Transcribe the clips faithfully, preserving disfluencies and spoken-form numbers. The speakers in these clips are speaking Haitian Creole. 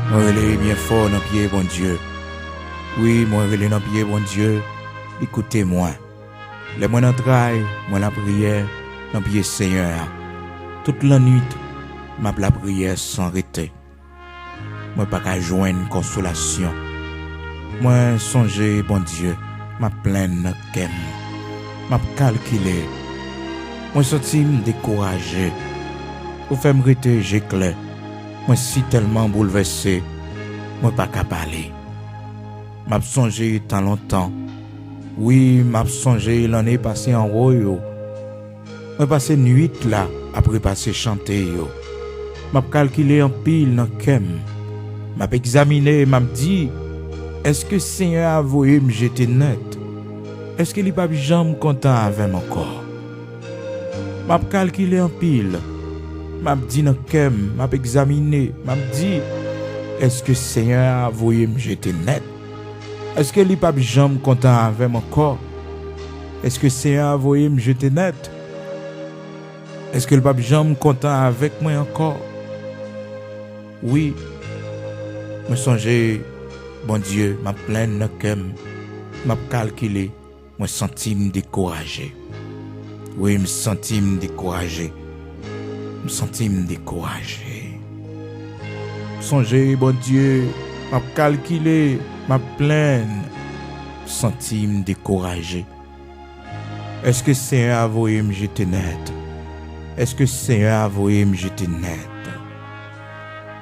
Mwen rele byen fò nan pye Bondye. Wi, mwen rele nan pye Bondye, li koute mwen. Lè mwen nan tray, mwen lapriyè nan pye Senyè a. Tout lannwit, m ap lapriyè san rete. Mwen pa ka jwenn konsolasyon. Mwen sonje Bondye, m ap plenn nan kè m. M ap kalkile. Mwen santi m dekouraje. Ou fè m rete je klè. Mwen sitèlman boulvèse, mwen pa ka pale. M ap sonje tan lontan. Wi, m ap sonje lanne pase anwo yo. Mwen pase nwit la ap repase chante yo. M ap kalkile anpil nan kè m. M ap egzamine, m ap di, èske Senyè a voye m jete nèt? Èske li p ap janm kontan avè m ankò? M ap kalkile anpil. M ap di nan kè m, m ap egzamine, m ap di, èske Senyè a voye m jete nèt? Èske li p ap janm kontan avè m ankò? Èske Senyè a voye m jete nèt? Èske l p ap janm kontan avèk mwen ankò? Wi, mwen sonje, Bondye, m ap plenn nan kè m, m ap kalkile, mwen santi m dekouraje. Wi, m santi m dekouraje. M santi m dekouraje. M sonje, Bondye, m ap kalkile, m ap plenn. M santi m dekouraje. Èske Senyè a voye m jete nèt? Èske Senyè a voye m jete nèt?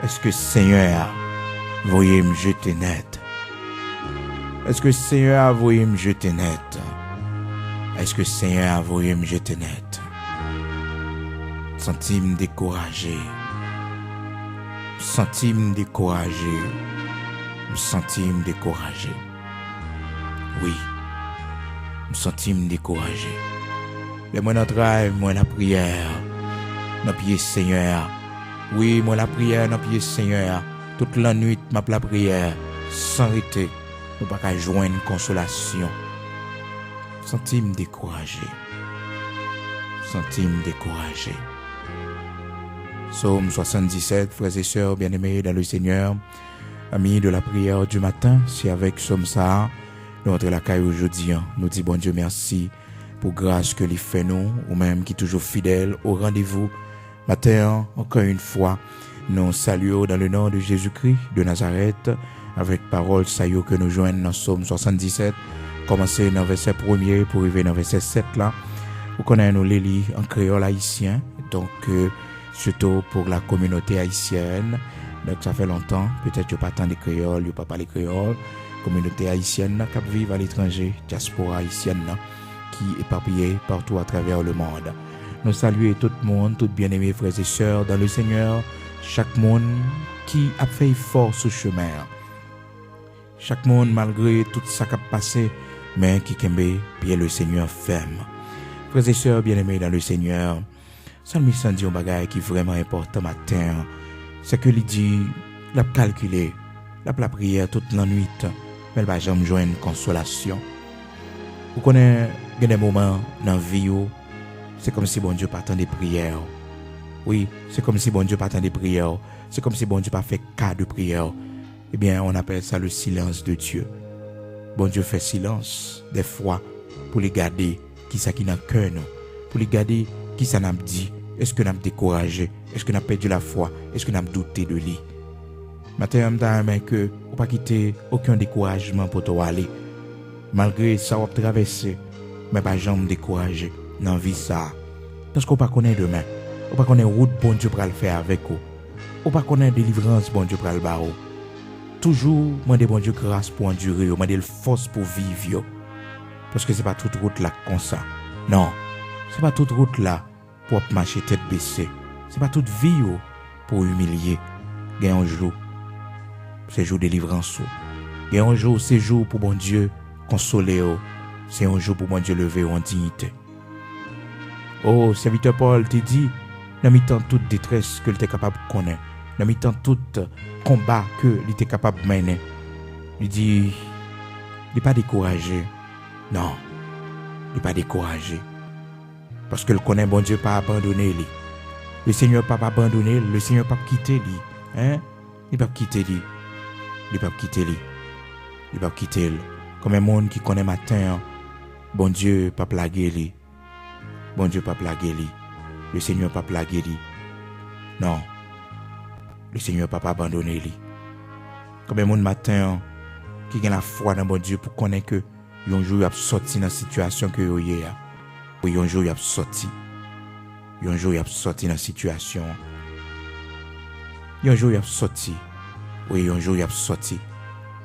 Èske Senyè a voye m jete nèt? Èske Senyè a voye m jete nèt? Èske Senyè a voye m jete nèt? M santi m dekouraje. M santi m dekouraje. M santi m dekouraje. Wi, m santi m dekouraje. Lè mwen nan tray, mwen lapriyè nan pye Senyè a. Wi, mwen lapriyè nan pye Senyè a. Tout lannwit, m ap lapriyè san rete. Mwen pa ka jwenn konsolasyon. M santi m dekouraje. M santi m dekouraje. Psaume soixante-dix-sept, frères et sœurs bien-aimés dans le Seigneur, amis de la prière du matin, se avèk sòm sa a nou antre lakay ou jodi a. Nou di Bondye mèsi pou gras ke li fè nou, ou menm ki toujou fidèl o randevou maten an, ankò yon fwa, nou salye w dans le nom de Jésus-Christ de Nazareth, avèk pawòl sa yo ke nou jwenn nan Sòm swasanndisèt, kòmanse nan vèsè premye pou rive nan vèsè sèt la. Ou konnen nou li li an kreyòl ayisyen, donk, euh, surtout pour la communauté haïtienne. Donk, sa fè lontan, petèt yo pa tande kreyòl, yo pa pale kreyòl. Kominote ayisyèn nan k ap viv aletranje, dyaspora ayisyèn nan, ki epapiye partou atravè lemonn. Nou salye tout moun, tout byeneme frè e sè dans le Seigneur, chak moun ki ap fè efò sou chemen an. Chak moun, malgre tout sa k ap pase, men ki kenbe pye le Seigneur fèm. Frè e sè byeneme dans le Seigneur, Salmis lan di yon bagay ki vrèman enpòtan maten an, se ke li di l ap kalkile, l ap lapriyè tout lannwit, men l pa janm jwenn konsolasyon. Ou konnen, gen de moman nan vi w, se kòmsi Bondye pa tande priyè w. Wi, se kòmsi Bondye pa tande priyè w, se kòmsi Bondye pa fè ka de priyè w. Ebyen, on appelle ça le silence de Dieu. Bondye fè silans, dèfwa, pou li gade kisa ki nan kè nou, pou li gade kisa n ap di, èske n ap dekouraje, èske n ap pèdi lafwa, èske n ap doute de li. Maten an, m ta renmen ke ou pa kite okenn dekourajman pote w ale. Malgre sa w ap travèse, men pa janm dekouraje nan vi sa a. Paske w pa konnen demen, ou pa konnen wout Bondye pral fè avèk ou. Ou pa konnen delivrans Bondye pral ba ou. Toujou mande Bondye gras pou andire yo, mande l fòs pou viv yo. Paske se pa tout wout la k konsa. Non, se pa tout wout la pou w ap mache tèt bese. Se pa tout vi w pou w imilye. Gen yon jou, se jou delivrans ou. Gen yon jou, se jou pou Bondye konsole w. Se yon jou pou Bondye leve w an diyite. O, sèvitè Pòl te di, nan mitan tout detrès ke l te kapab konnen, nan mitan tout konba ke li te kapab mennen, li di, li pa dekouraje. Non, li pa dekouraje. Paske l konnen Bondye pa abandone li. Le Senyè p ap abandone l, le Senyè p ap kite li. Hein? Li p ap kite li. Li p ap kite li. Li p ap kite l. Konbyen moun ki konnen maten an, Bondye p ap lage li? Bondye p ap lage li. Lesenyè p ap lage li. Non. Lesenyè p ap abandone li. Konbyen moun maten an ki gen lafwa nan Bondye pou konnen ke yon jou y ap sòti nan sitiyasyon ke yo ye a? Wi, yon jou y ap sòti. Yon jou y ap sòti nan sitiyasyon an. Yon jou y ap sòti. Wi, yon jou y ap sòti.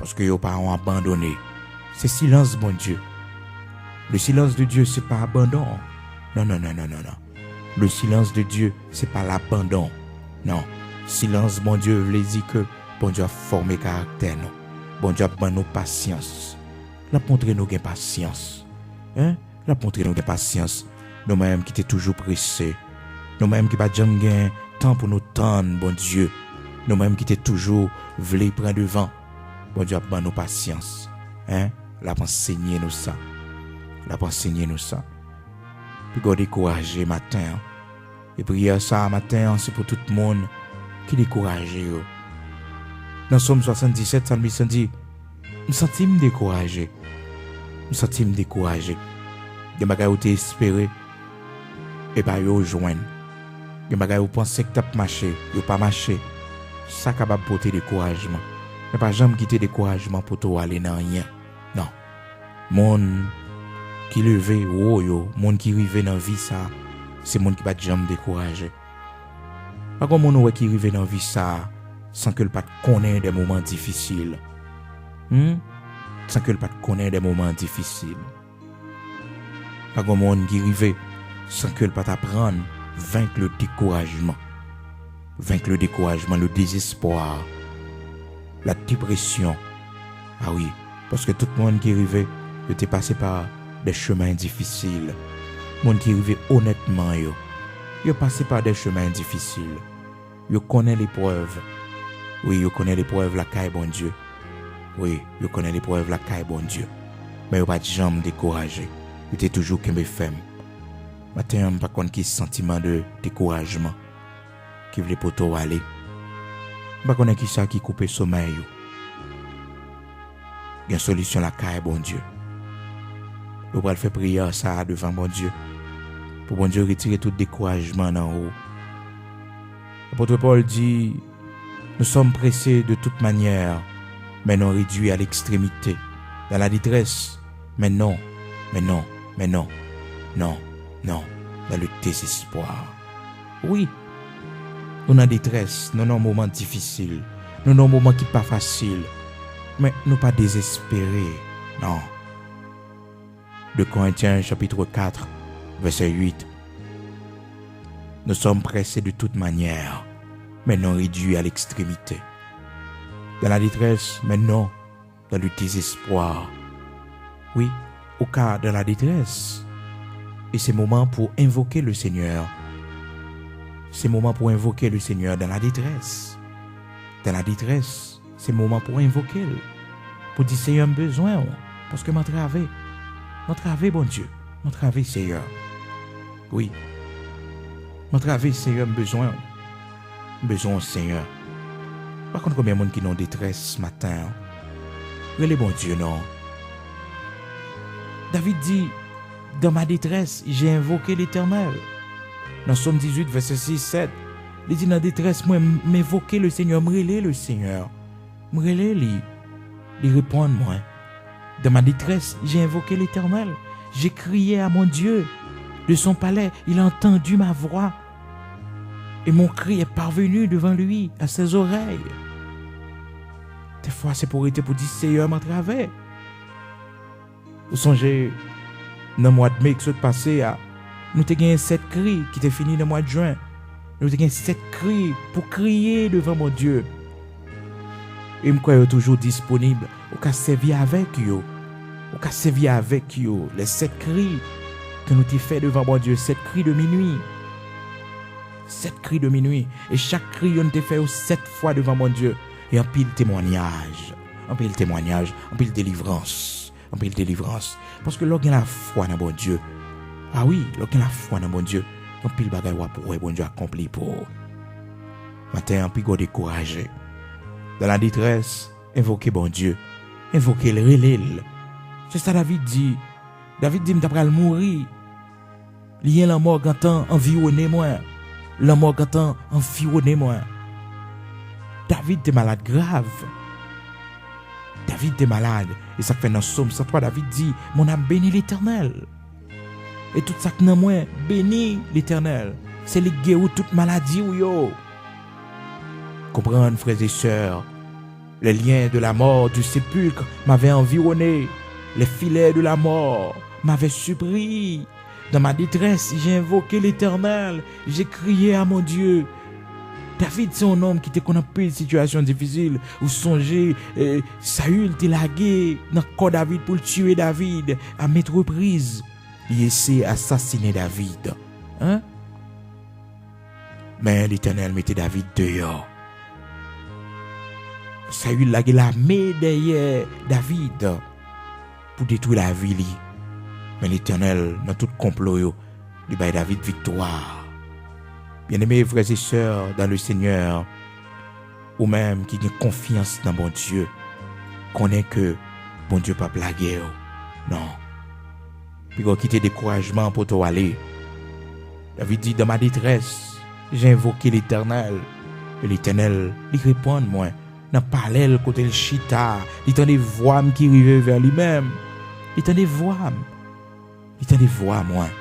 Paske yo pa yon abandone. Se silans Bondye. Le silence de Dieu, se pa abandon. Non, non, non, non, non, non. Le silence de Dieu, se pa labandon. Non. Silans Bondye vle di ke Bondye ap fòme karaktè nou. Bondye ap ban nou pasyans. L ap montre nou gen pasyans. Hein? L ap montre nou gen pasyans. Nou menm ki te toujou prese. Nou menm ki pa t janm gen tan pou nou tann Bondye. Nou menm ki te toujou vle pran devan. Bondye ap ban nou pasyans. Hein? L ap ansenye nou sa. L ap ansenye nou sa. Piga w dekouraje maten an. E priyè sa a maten an, se pou tout moun ki dekouraje yo. Nan Sòm swasanndisèt, salmis lan di, "M santi m dekouraje. M santi m dekouraje." Gen bagay ou te espere, e pa yo jwenn. Gen bagay ou panse k t ap mache, yo pa mache. Sa kapab pote dekourajman. Men pa janm kite dekourajman pote w ale nan anyen. Non. Moun ki leve wo yo, moun ki rive nan vi sa, se moun ki pa t janm dekouraje. Pa gen moun ou wè ki rive nan vi sa san ke l pa t konnen de moman difisil. Hmm? San ke l pa t konnen de moman difisil. Pa gen moun ki rive san ke l pa t aprann venk le dekourajman. Venk le dekourajman, le dezespwa, la depresyon. A wi, paske tout moun ki rive, yo te pase pa de chemen difisil. Moun ki rive onètman yo, yo pase pa de chemen difisil. Yo konnen leprèv. Wi, yo konnen leprèv lakay Bondye. Wi, yo konnen leprèv lakay Bondye. Men yo pa t janm dekouraje. Yo te toujou kenbe fèm. Maten an, m pa konn ki santiman de dekourajman ki vle pote w ale. M pa konnen kisa ki koupe somèy ou. Gen solisyon lakay Bondye. Ou pral fè priyè sa a devan Bondye. Pou Bondye retire tout dekourajman nan ou. Apot Pòl di, nous sommes pressés de toute manière, mais non réduits à l'extrémité. Dans la détresse, mais non, mais non, mais non, non, non, dans le désespoir. Wi, nou nan detrès, nou nan moman difisil, nou nan moman ki pa fasil, men nou pa dezespere, non. De Corinthiens chapitre quatre, verset huit. Nous sommes pressés de toute manière, mais non réduits à l'extrémité. Dans la détresse, mais non dans le désespoir. Wi, ou ka dans la détresse. E se moman pou envoke le Senyè. Se moman pou envoke le Senyè dans la détresse. Dans la détresse, se moman pou envoke l. Pou di, Senyè, m bezwen w. Paske m antrave. M antrave, Bondye. M antrave, Senyè. Wi. M antrave, Senyè, m bezwen w. M bezwen w, Senyè. M pa konn konbyen moun ki nan detrès maten an. Rele Bondye non. David di, dans ma détresse, j'ai invoqué l'Éternel. Nan Sòm dizuit, vèsè sis, sèt, li di, nan detrès mwen, m, m envoke le Senyè, m rele le Senyè. M rele li, li reponn mwen. Dans ma détresse, j'ai invoqué l'Éternel. J'ai crié à mon Dieu. De son palais, il a entendu ma voix. Et mon cri est parvenu devant lui, à ses oreilles. Dèfwa, se pou w rete pou di, Senyè, m antrave. Ou sonje, nan mwa d me k sot pase a, nou te gen sèt kri ki te fini nan mwa d jen. Nou te gen sèt kri pou kriye devan Bondye. E m kwè yo toujou disponib. Ou ka sèvi avèk yo. Ou ka sèvi avèk yo. Les sept cris ke nou te fè devan Bondye, sèt kri de minui. Sèt kri de minui. E chak kri yo, nou te fè yo sèt fwa devan Bondye. E anpil temwanyaj. Anpil temwanyaj. Anpil delivrans. Anpil delivrans. Paske lè w gen lafwa nan Bondye, a wi, lè w gen lafwa nan Bondye, anpil bagay w ap wè Bondye akonpli pou ou. Maten an, piga w dekouraje. Dans la détresse, Envoke Bondye. Envoke l, rele l. Se sa David di. David di, "M ta pral mouri. Lyen lanmò gentan anviwone mwen. Lanmò gentan anviwone mwen." David te malad grav. David te malad. E sa k fè nan Sòm san twa, David di, "Mon âme bénit l'Éternel. E tout sa k nan mwen, beni Letènèl. Se li k geri w tout maladi w yo." Konprann, frè e sè, les liens de la mort, du sépulcre m'avaient environné. Les filets de la mort m'avaient surpris. Dans ma détresse, j'ai invoqué l'Éternel. J'ai crié à mon Dieu. David se yon nonm ki te konn anpil sitiyasyon difisil. Ou sonje, eh, Saül te lage nan kò David pou l tiye David a maintes reprises. Li eseye asasinen David. Hein? Men Letènèl mete David deyò. Saül lage lame dèyè David pou detwi lavi li. Men Letènèl, nan tout konplo yo, li bay David viktwa. Bien-aimés frères et sœurs dans le Seigneur, ou menm ki gen konfyans nan Bondye, konnen ke Bondye p ap lage w. Non. Piga w kite dekourajman pote w ale. David di, dans ma détresse, j'ai invoqué l'Éternel. E Letènèl, li reponn mwen. Nan palè l kote l chita, li tande vwa m ki rive vè li menm. Li tande vwa m. Li tande vwa mwen.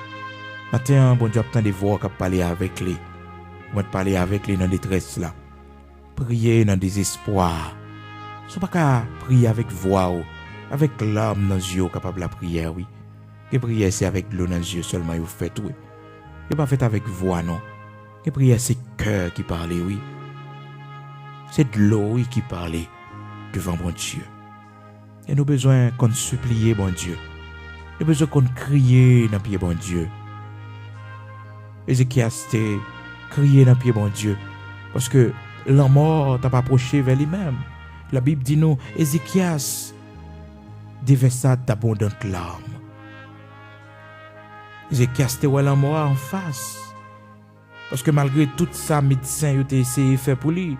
Maten an, Bondye ap tande vwa w k ap pale avèk li. Ou mèt pale avèk li nan detrès la. Priye nan dezespwa. Si w pa ka priye avèk vwa w, avèk lame nan zye w, w kapab lapriyè, wi. Gen priyè, se avèk dlo nan zye sèlman yo fèt, wi. Yo pa fèt avèk vwa, non. Gen priyè, se kè ki pale, wi. Se dlo, wi, ki pale devan Bondye. E nou bezwen konn sipliye Bondye. Nou bezwen konn kriye nan pye Bondye. Ezekyas te kriye nan pye Bondye, paske lanmò t ap apwoche vè li menm. Labib di nou, Ezekyas déversa d'abondantes larmes. Ezekyas te wè lanmò a anfas. Paske malgre tout sa medsen yo te eseye fè pou li,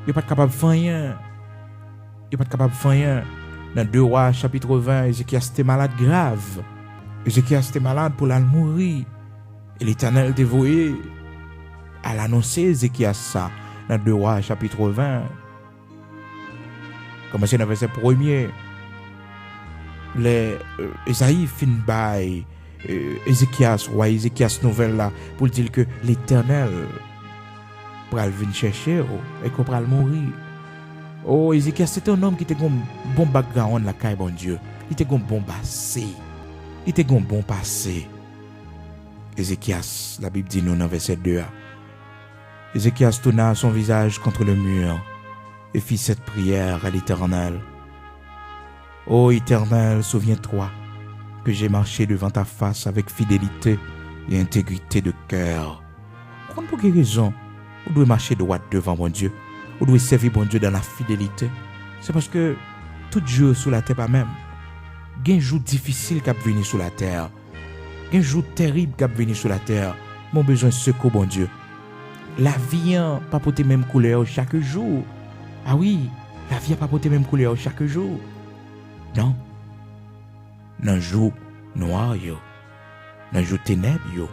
yo pa t kapab fè anyen. Yo pa t kapab fè anyen. Nan de Wa chapit ven, Ezekyas te malad grav. Ezekyas te malad pou l al mouri. E Letènèl te voye al anonse Ezekyas sa nan de Wa chapit ven. Kòmanse nan vèsè premye. Lè, euh, Ezayi fin bay, euh, Ezekyas, wa Ezekyas nouvèl la, pou l di l ke Letènèl pral vin chèche w e ke w pral mouri. O, Ezekyas se te yon nonm ki te gon bon background lakay Bondye. Li te gon bon pase. Li te gon bon pase. Ezekyas, Labib di nou nan vèsè de a, Ézéchias tourna son visage contre le mur et fit cette prière à l'Éternel. Ô Éternel, souviens-toi que j'ai marché devant ta face avec fidélité et intégrité de cœur. Ou konn pou ki rezon ou dwe mache dwat devan Bondye? Ou dwe sèvi Bondye dans la fidélité. Se paske tout jou sou latè pa menm. Gen jou difisil k ap vini sou latè. Gen jou terib k ap vini sou latè, men w bezwen sekou Bondye. Lavi an pa pote menm koulè yo chak jou. A wi, lavi a pa pote menm koulè yo chak jou. Non. Nan jou nwa yo, nan jou tenèb yo,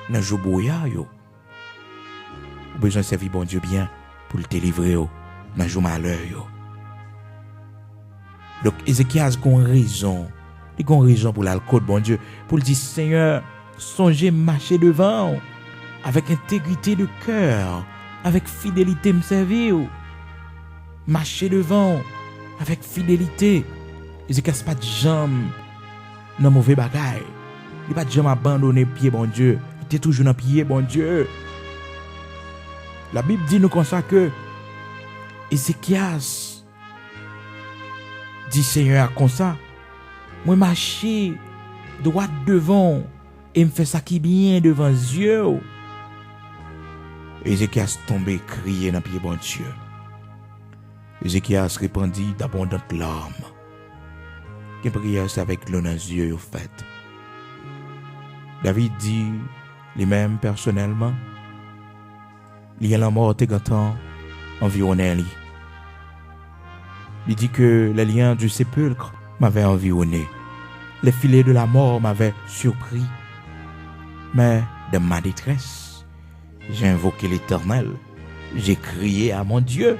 nan jou bwouya yo, ou bezwen sèvi Bondye byen pou l delivre w nan jou malè yo. Donk, Ezekyas gon rezon. Li gon rezon pou l al kot Bondye, pou l di, Senyè, sonje m mache devan w avèk entegrite de kè, avèk fidelite m sèvi w. Mache devan w avèk fidelite. Ezekyas pa t janm nan move bagay. Li pa t janm abandone pye Bondye. Li te toujou nan pye Bondye. Labib di nou konsa ke Ezekyas di Senyè a konsa, mwen mache dwat devan w e m fè sa ki byen devan zye w. Ezekyas tonbe kriye nan pye Bondye. Ezekyas repandi d'abondantes larmes. Gen priyè se avèk dlo nan zye yo fèt. David di, li menm pèsonèlman, lyen lanmò te gentan anviwonnen li. Il dit que les liens du sépulcre m'avaient environné. Les filets de la mort m'avaient surpris. Mais dans ma détresse, j'ai invoqué l'Éternel. J'ai crié à mon Dieu.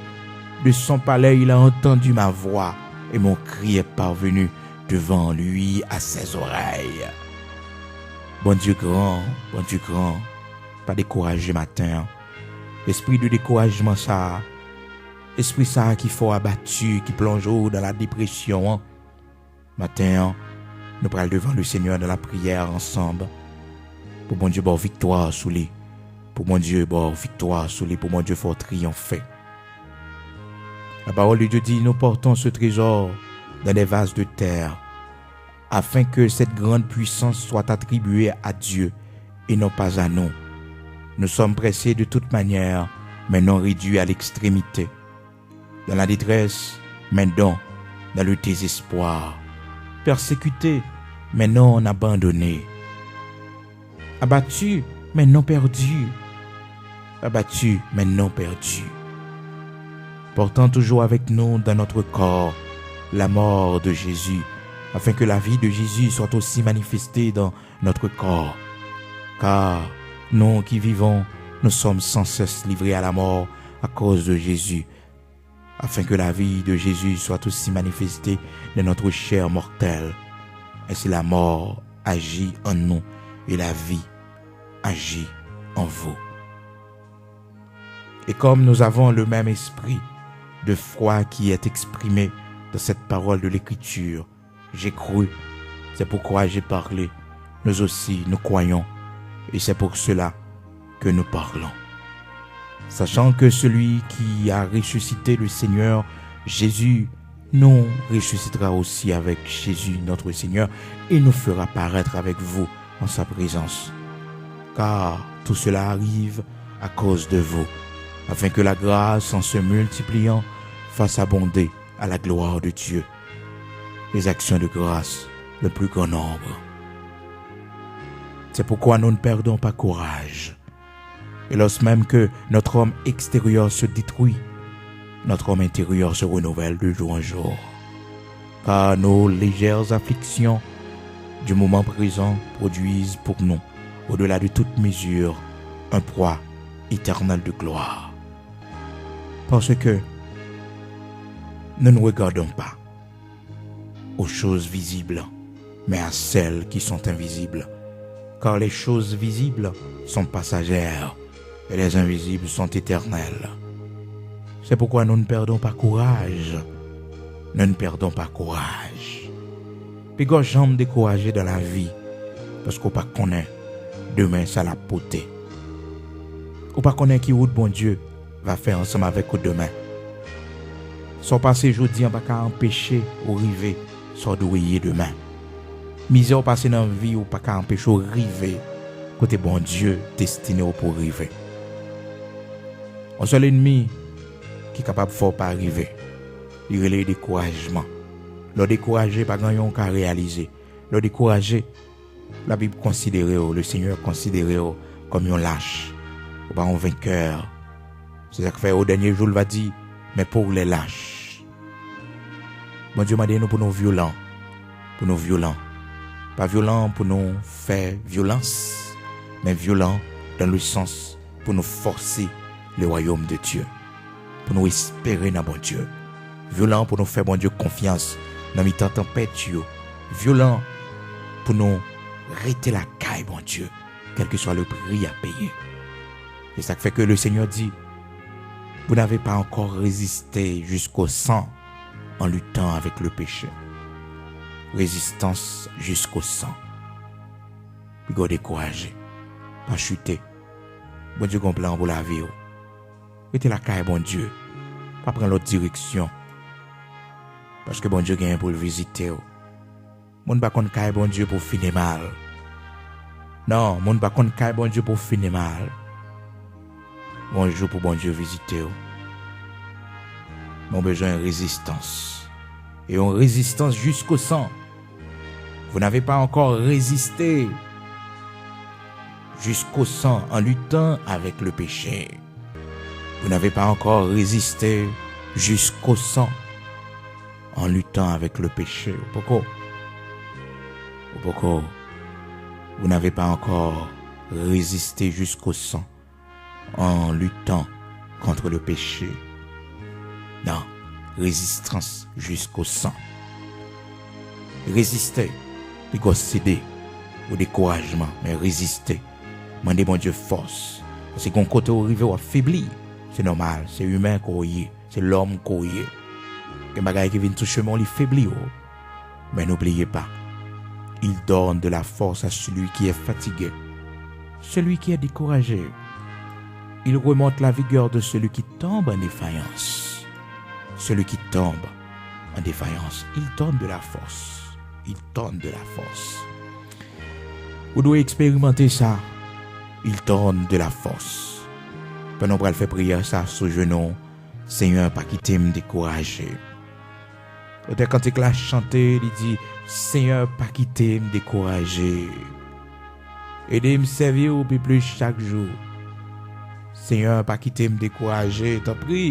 De son palais, il a entendu ma voix et mon cri est parvenu devant lui à ses oreilles. Bondye gran, Bondye gran, pa dekouraje maten an. Espri de dekourajman sa a, espri sa a ki fè w abati, ki plonje w nan la depresyon an, maten an, nou pral devan le Senyè nan lapriyè ansanm pou Bondye ba w viktwa sou li, pou Bondye ba w viktwa sou li, pou Bondye fè w triyonfe. La parole de Dieu dit, nous portons ce trésor dans des vases de terre, afin que cette grande puissance soit attribuée à Dieu et non pas à nous. Nous sommes pressés de toute manière, mais non réduits à l'extrémité. Dans la détresse, mais non dans le désespoir. Persécutés, mais non abandonnés. Abattus, mais non perdus. Abattus, mais non perdus. Portant toujours avec nous dans notre corps la mort de Jésus, afin que la vie de Jésus soit aussi manifestée dans notre corps. Car nous qui vivons, nous sommes sans cesse livrés à la mort à cause de Jésus, afin que la vie de Jésus soit aussi manifestée dans notre chair mortelle. Ainsi la mort agit en nous et la vie agit en vous. Et comme nous avons le même esprit de foi qui est exprimé dans cette parole de l'Écriture, j'ai cru, c'est pourquoi j'ai parlé. Nous aussi, nous croyons, et c'est pour cela que nous parlons. Sachant que celui qui a ressuscité le Seigneur Jésus nous ressuscitera aussi avec Jésus notre Seigneur et nous fera paraître avec vous en sa présence. Car tout cela arrive à cause de vous, afin que la grâce en se multipliant fasse abonder à la gloire de Dieu. Les actions de grâce, le plus grand nombre. C'est pourquoi nous ne perdons pas courage. Et lorsque même que notre homme extérieur se détruit, notre homme intérieur se renouvelle de jour en jour. Car nos légères afflictions du moment présent produisent pour nous, au-delà de toute mesure, un poids éternel de gloire. Parce que nous ne regardons pas aux choses visibles, mais à celles qui sont invisibles. Car les choses visibles sont passagères et les invisibles sont éternelles. C'est pourquoi nous ne perdons pas courage. Nous ne perdons pas courage. Piga w janm dekouraje nan lavi, paske w pa konnen demen sa l ap pote. Ou pa konnen ki wout Bondye va fè ansanm avèk ou demen. Sa w pase jodi an pa ka anpeche ou rive sa w dwe ye demen. Mizè w pase nan vi w pa ka anpeche w rive kote Bondye destine w pou w rive. Yon sèl ènmi ki kapab fè w pa rive, li rele dekourajman. Lè w dekouraje, pa gen anyen w ka reyalize. Lè w dekouraje, Labib konsidere w, Lesenyè konsidere w kòm yon lach. Ou pa yon venkè. Se sa k fè o dènye jou l va di, men pour les lâches. Bondye mande nou pou nou vyolan. Pou nou vyolan. Pa vyolan pou nou fè vyolans, men vyolan dans le sens pou nou fòse le royaume de Dieu. Pou nou espere nan Bondye. Vyolan pou nou fè Bondye konfyans nan mitan tanpèt yo. Vyolan pou nou rete lakay Bondye, kèlkeswa le pri a peye. Se sa k fè ke Lesenyè di, vous n'avez pas encore résisté jusqu'au sang en luttant avec le péché. Rezistans jisko san. Piga w dekouraje. Pa chite. Bondye gen yon plan pou lavi w. Rete lakay Bondye. Pa pran lòt direksyon. Paske Bondye genyen pou l vizite w. Moun pa konn kay Bondye pou fini mal. Non, moun pa konn kay Bondye pou fini mal. Gon jou pou Bondye vizite w. Men w bezwen rezistans. E yon rezistans jisko san. Vous n'avez pas encore résisté jusqu'au sang en luttant avec le péché. Vous n'avez pas encore résisté jusqu'au sang. en luttant avec le péché. Ou poko, ou poko, vous n'avez pas encore résisté jusqu'au sang en luttant contre le péché. Non, résistance jusqu'au sang. Reziste, pi gwo sede ou dekourajman, men reziste. Mande Bondye fòs. Paske gon kote ou rive, w ap febli. Se nòmal, se imen ke w ye, se lòm ke w ye. Gen bagay ki vin touche men w, li febli w. Mais n'oubliez pas, il donne de la force à celui qui est fatigué, celui qui est découragé. Il remonte la vigueur de celui qui tombe en défaillance. Celui qui tombe en défaillance, il donne de la force. Il donne de la force. Ou dwe eksperimante sa. Il donne de la force. Pandan w pral fè priyè sa sou jenou, Senyè, pa kite m dekouraje. Otè kantik la chante, li di, Senyè, pa kite m dekouraje. Ede m sèvi w pi plis chak jou. Senyè, pa kite m dekouraje, tanpri,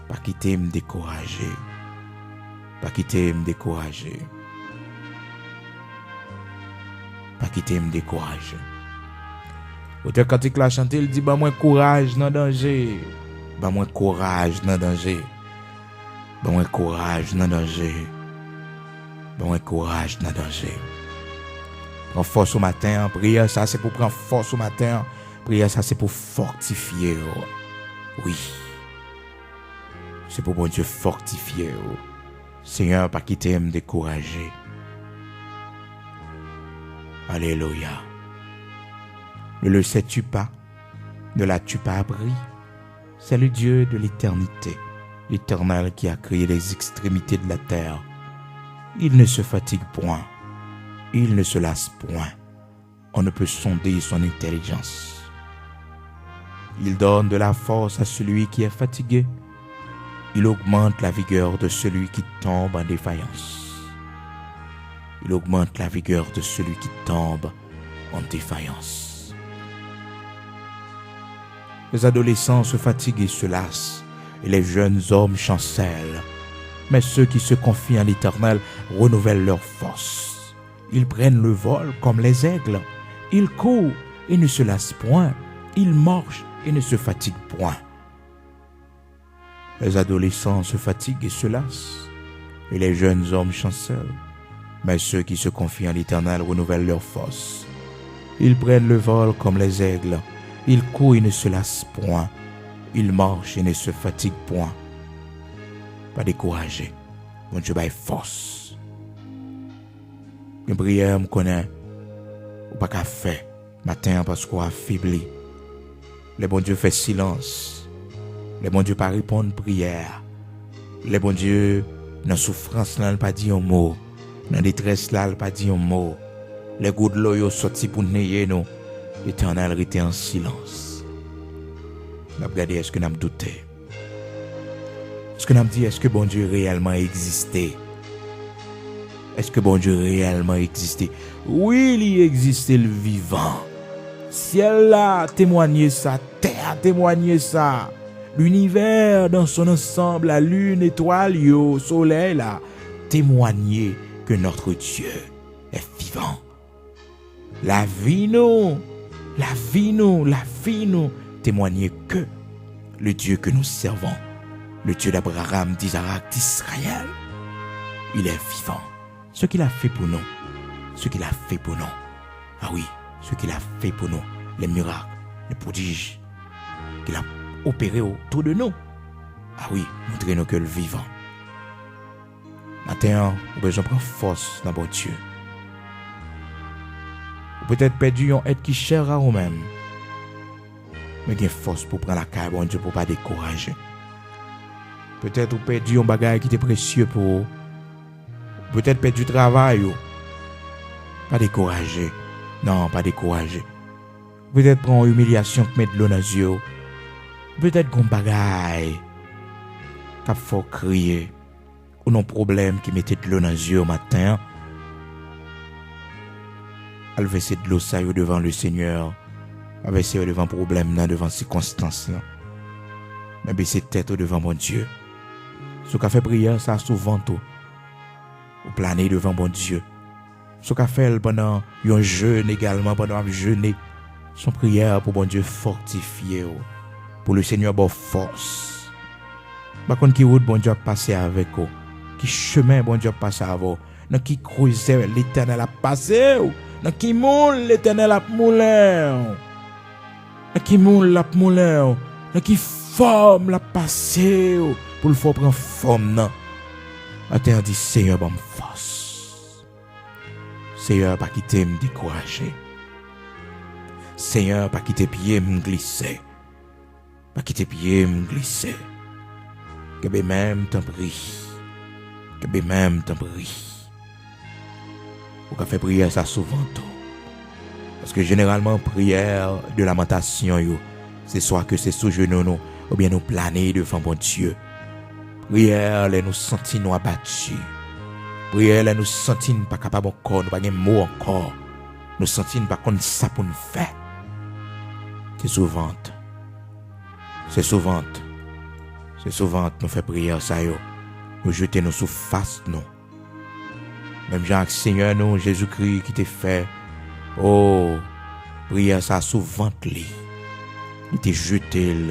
pa kite m dekouraje. Pa kite m dekouraje. Pa kite m dekouraje. Otè kantik la chante, l di, ban mwen kouraj nan danje. Ban mwen kouraj nan danje. Ban mwen kouraj nan danje. Ban mwen kouraj nan danje. Pran fòs ou maten an. Priyè sa se pou pran fòs ou maten an. Priyè sa se pou fòtifye w. Wi. Se pou Bondye fòtifye w. Senyè, pa kite m dekouraje. Alelouya. Ne le sais-tu pas? Ne l'as-tu pas appris? C'est le Dieu de l'éternité, l'Éternel qui a créé les extrémités de la terre. Il ne se fatigue point, il ne se lasse point. On ne peut sonder son intelligence. Il donne de la force à celui qui est fatigué. Il augmente la vigueur de celui qui tombe en défaillance. Il augmente la vigueur de celui qui tombe en défaillance. Les adolescents se fatiguent et se lassent, et les jeunes hommes chancellent. Mais ceux qui se confient à l'Éternel renouvellent leur force. Ils prennent le vol comme les aigles. Ils courent et ne se lassent point. Ils marchent et ne se fatiguent point. Les adolescents se fatiguent et se lassent, et les jeunes hommes chancellent. Mais ceux qui se confient à l'Éternel renouvellent leur force. Ils prennent le vol comme les aigles. Ils courent et ne se lassent point. Ils marchent et ne se fatiguent point. Pa dekouraje. Bondye bay fòs. Gen priyè m konnen ou pa ka fè maten an paske w afebli. Lè Bondye fè silans, lè Bondye pa reponn priyè a, lè Bondye nan soufrans lan, l pa di yon mo, nan detrès la, l pa di yon mo, lè gwo dlo yo soti pou neye nou, Letènèl rete an silans. N ap gade èske n ap doute. Èske n ap di, èske Bondye reyèlman egziste? Èske Bondye reyèlman egziste? Wi, li egziste, l vivan. Syèl la temwanye sa, tè a temwanye sa. L'univers dans son ensemble, la lune, etwal yo, solèy la, temwanye que notre Dieu est vivant. Lavi nou, lavi nou, lavi nou temwanye ke le Dieu que nous servons, le Dieu d'Abraham, d'Isaac, d'Israël, il est vivant. Ce qu'il a fait pour nous, ce qu'il a fait pour nous. Ah oui, ce qu'il a fait pour nous, les miracles, les prodiges qu'il a opérés autour de nous. Ah oui, montre nou ke l vivan. Maten an, ou bezwen pran fòs nan Bondye. Ou petèt pèdi yon èt ki chè a ou menm. Men gen fòs pou pran lakay Bondye, pou pa dekouraje. Petèt ou pèdi yon bagay ki te presye pou ou. Ou petèt pèdi travay ou. Pa dekouraje. Non, pa dekouraje. Ou petèt pran yon imilyasyon k met dlo nan zye w. Ou petèt gon bagay k ap fè w kriye. Ou nan pwoblèm ki mete dlo nan zye w maten an, al vèse dlo sa yo devan le Senyè. Pa vèse yo devan pwoblèm nan, devan sikonstans lan. Men bese tèt ou devan Bondye. Si w ka fè priyè sa souvan tou, Ou plane devan Bondye. Si w ka fè l pandan yon jèn egalman, pandan w ap jene, se yon priyè pou Bondye fòtifye w, pou Lesenyè ba w fòs. M pa konn ki wout Bondye ap pase avèk ou, ki chemen Bondye ap pase avè w, nan ki krezè Letènèl ap pase w, nan ki moul Letènèl ap moulen w, nan ki moul l ap moulen w, nan ki fòm l ap pase w pou l fè w pran fòm nan. Atè a di, Senyè, ban m fòs. Senyè, pa kite m dekouraje. Senyè, pa kite pye m glise. Pa kite pye m glise. Kenbe men m, tanpri. Kenbe men m, tanpri. Ou ka fè priyè sa souvan tou. Paske jeneralman, priyè de lamantasyon yo, se swa ke se sou jenou nou, oubyen nou plane devan Bondye. Priyè lè nou santi nou abati. Priyè lè nou santi n pa kapab ankò, nou pa gen mo ankò. Nou santi n pa konn sa pou n fè. Se souvant. Se souvant. Se souvant nou fè priyè sa yo. Nou jete nou sou fas nou. Menm jan ak Senyè nou, Jezikri, ki te fè, o, priyè sa sou vant li. Li te jete l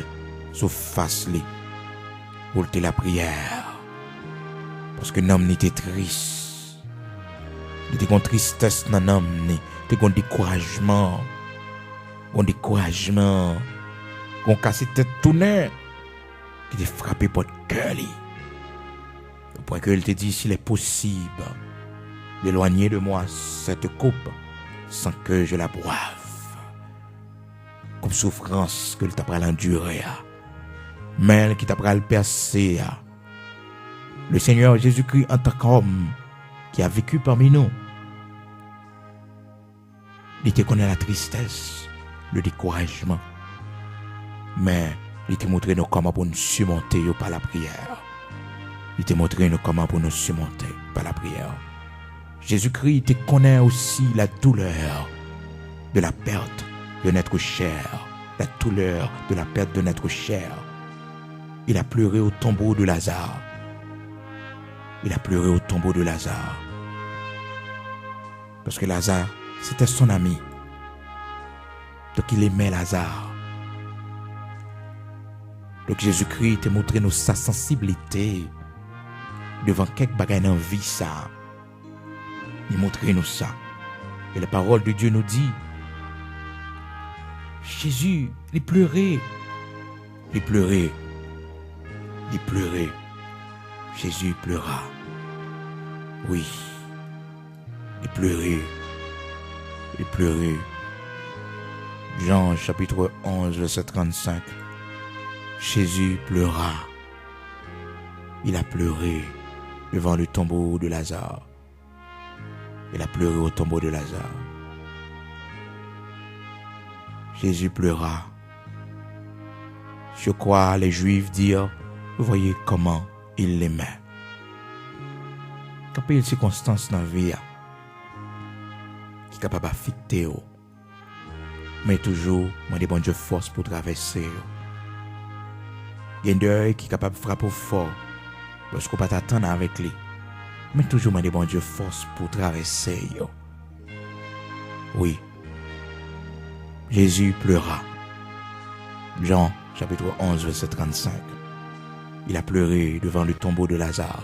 sou fas li pou l te lapriyè. Paske nanm li te tris. Li te gon tristès nan nanm li. Te gon dekourajman. Gon dekourajman. Gon kase tèt tounen ki te frape pòt kè li. Au point que il te dit, s'il est possible, d'éloigner de moi cette coupe sans que je la boive. Koup soufrans ke l ta pral andire a, men l ki ta pral pèse a. Le Seigneur Jésus-Christ, en tant qu'homme qui a vécu parmi nous, li te konnen latristès, le dekourajman. Men, li te montre nou kòman pou nou simonte yo pa lapriyè. Li te montre nou kòman pou nou simonte pa lapriyè. Jezikri te konnen osi la douleur de la perte d'un être cher, la douleur de la perte d'un être cher. Il a pleuré au tombeau de Lazare. Il a pleuré au tombeau de Lazare. Paske Lazare, c'était son ami. Donk, il aimait Lazare. Donk, Jezikri te montre nou sa sansiblite devan kèk bagay nan vi sa. Li montre nou sa. Et la parole de Dieu nous dit, Jésus, li pleure. Li pleure. Li pleure. Jésus pleura. Wi. Li pleure. Li pleure. Jean chapitre onze, verset trente-cinq. Jésus pleura. Il a pleuré devant le tombeau de Lazare. Il a pleuré au tombeau de Lazare. Jésus pleura. Je crois les Juifs dirent, voyez comment il l'aimait. Anpil sikonstans nan vi a ki kapab afekte w. Men toujou mande Bondye fòs pou travèse yo. Gen dèy ki kapab frape w fò lòske w pa t atann avèk li. Men toujou mande Bondye fòs pou travèse yo. Wi. Jésus pleura. Jean chapitre onze, verset trente-cinq. Il a pleuré devant le tombeau de Lazare.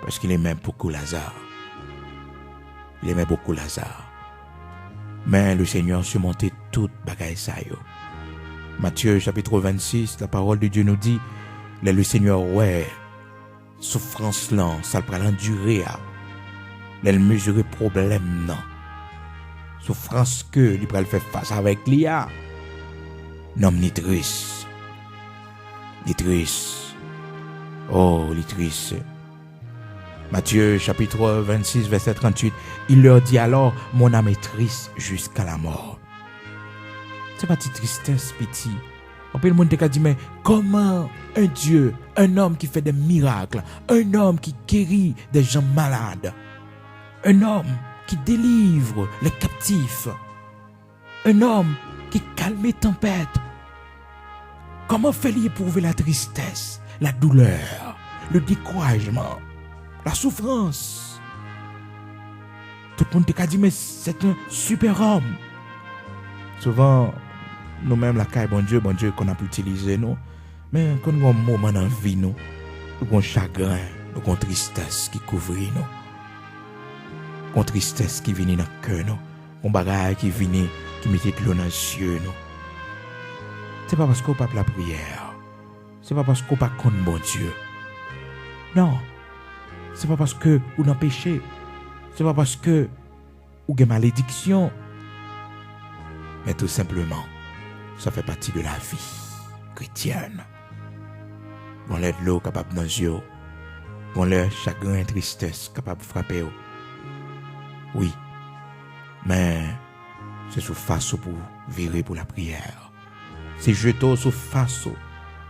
Parce qu'il aimait beaucoup Lazare. Il aimait beaucoup Lazare. Men le Seigneur surmonte tout bagay sa yo. Matthieu chapitre vingt-six, la parole de Dieu nous dit, lè le Seigneur wè soufrans lan, sa l pral andire a, lè l mezire pwoblèm nan, soufrans ke li pral fè fas avèk li a, nanm li tris. Li tris. Oh, li tris. Matthieu chapitre vingt-six, verset trente-huit, il leur dit alors, mon âme est triste jusqu'à la mort. Se pa ti tristès, piti. Anpil moun te ka di, men comment un Dieu, un homme qui fait des miracles, un homme qui guérit des gens malades, un homme qui délivre les captifs, un homme qui calme tempête. Kòman fè li epwouve la tristès, la doulè, le dekourajman, la souffrance. Tout moun te ka di, men c'est un super homme. Souvan, nou menm lakay Bondye, Bondye konn ap itilize nou. Men konn gen yon moman nan vi nou, nou gen yon chagren, nou gen yon tristès ki kouvri nou. Gen yon tristès ki vini nan kè nou. Gen yon bagay ki vini, ki mete dlo nan zye nou. Se pa paske w p ap lapriyè. Se pa paske w pa konn Bondye. Non. Se pa paske ou nan peche. Se pa paske ou gen malediksyon. Men tou senpleman, sa fè pati de lavi kretyèn. Gon lè dlo kapab nan zye w. Gon lè chagren, tristès kapab frape w. Wi. Men, se sou fas ou pou w vire pou lapriyè. Se jete w sou fas ou.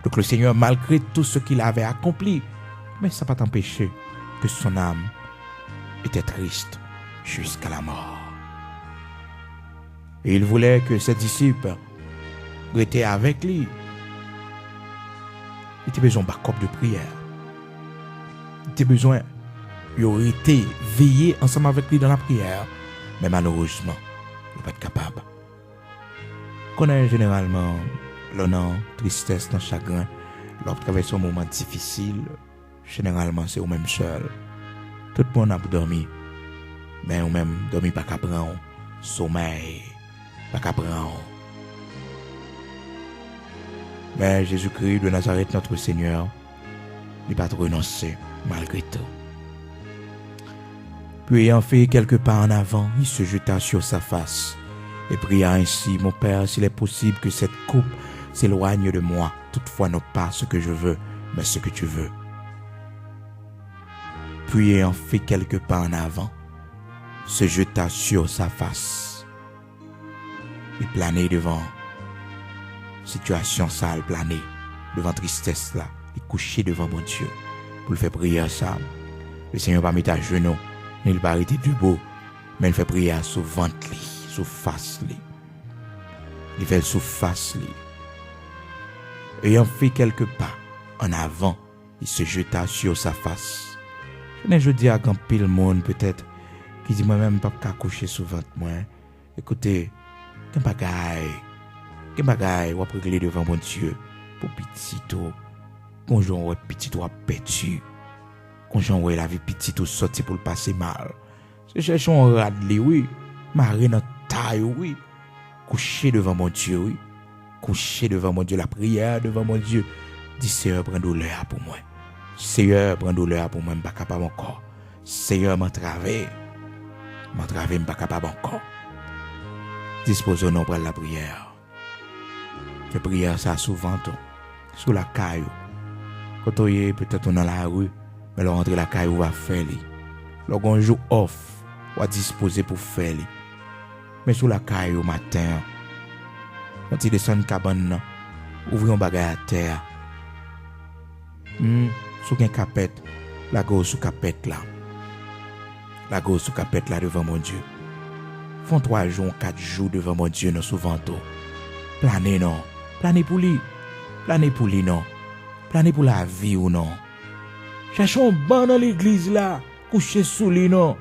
Donk, le Seigneur, malgré tout ce qu'il avait accompli, mais ça pas empêché que son âme était triste jusqu'à la mort. Et il voulait que ses disciples restaient avec lui. Li te bezwen yon bakòp de priyè. Li te bezwen yo rete, veye ansanm avèk li nan lapriyè. Men malerezman, yo pa t kapab. Konnen jeneralman, lè w nan tristès, nan chagren, lè w ap travèse yon moman difisil, jeneralman se ou menm sèl. Tout moun ap dòmi, men ou menm, dòmi pa ka pran w, somèy pa ka pran w. Men Jezikri de Nazarèt, notre Seigneur, li pa t renonse malgre tou. Puis, ayant fait quelques pas en avant, il se jeta sur sa face et pria ainsi, Mon Père, s'il est possible que cette coupe s'éloigne de moi, toutefois non pas ce que je veux, mais ce que tu veux. Puis, ayant fait quelques pas en avant, se jeta sur sa face. Li plane devan sitiyasyon sa a, l plane devan tristès la, li kouche devan Bondye pou l fè priyè sa a. Le Senyè pa mete ajenou, ni l pa rete debou, men l fè priyè a sou vant li, sou fas li. Li fè l sou fas li. Ayant fait quelques pas en avant, il se jeta sur sa face. Jounen jodi a, gen anpil moun petèt ki di, mwen menm m p ap ka kouche sou vant mwen. Ekoute, gen bagay, gen bagay w ap regle devan Bondye pou pitit ou. Gon jan w wè pitit ou ap pèdi. Gon jan w wè lavi pitit ou sòti pou l pase mal. Se chèche yon rad li, wi. Mare nan tay ou, wi. Kouche devan Bondye, wi. Kouche devan Bondye, lapriyè devan Bondye. Di, Seyè, pran doulè a pou mwen. Seyè, pran doulè a pou mwen, m pa kapab ankò. Seyè, m antrave. M antrave, m pa kapab ankò. Dispoze w non pral lapriyè. Fè priyè sa a souvan tou. Si w lakay ou, kote w ye, petèt ou nan lari, men lè w rantre lakay ou, w va fè li. Lè w gen yon jou off, w a dispoze pou fè li. Men si w lakay ou maten an, yon ti desann kabann nan, ouvri yon bagay atè a. Hmm, si w gen kapèt, lage w sou kapèt la. Lage w sou kapèt la devan Bondye. Fè yon twa jou, yon kat jou devan Bondye non, sou vant ou. Plane non. Plane pou li. Plane pou li non. Plane pou lavi w non. Chèche yon ban nan legliz la. Kouche sou li non.